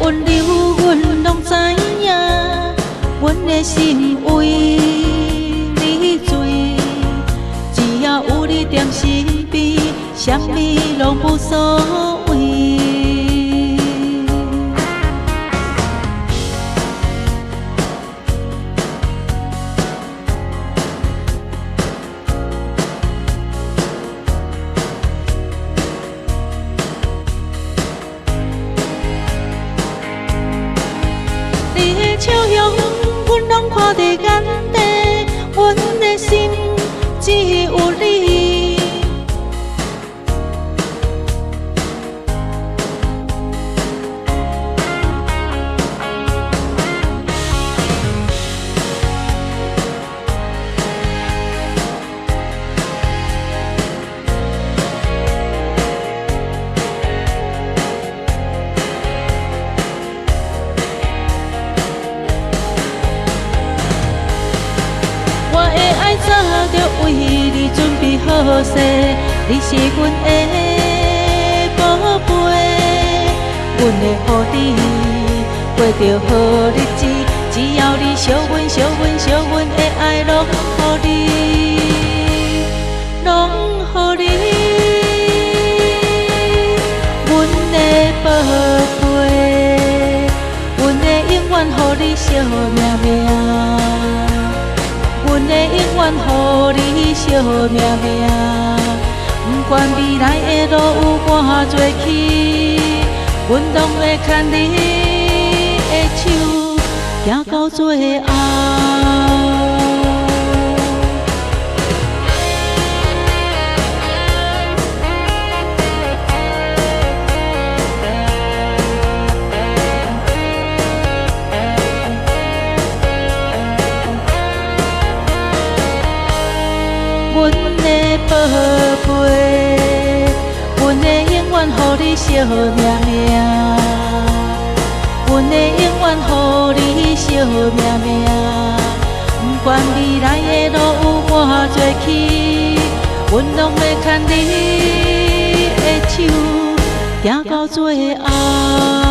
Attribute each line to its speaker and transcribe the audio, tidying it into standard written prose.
Speaker 1: 温柔，阮攏知影，阮的心為你醉，只要有你踮身邊，啥物攏無所謂。你的笑容，阮攏看佇眼底，阮的心只有你。我的愛早就為你準備好勢，你是阮的寶貝，阮會予你過著好日子，只要你惜阮、惜阮、惜阮的愛，攏予你，攏予你，阮的寶貝，阮會永遠予你惜命命。阮會永遠予你惜命命，不管未來的路有偌濟崎，阮攏會牽你的手，行到最後。阮的寶貝，阮會永遠予你惜命命，阮會永遠予你惜命命，不管未來的路有偌濟崎，阮攏會牽你的手，行到最後。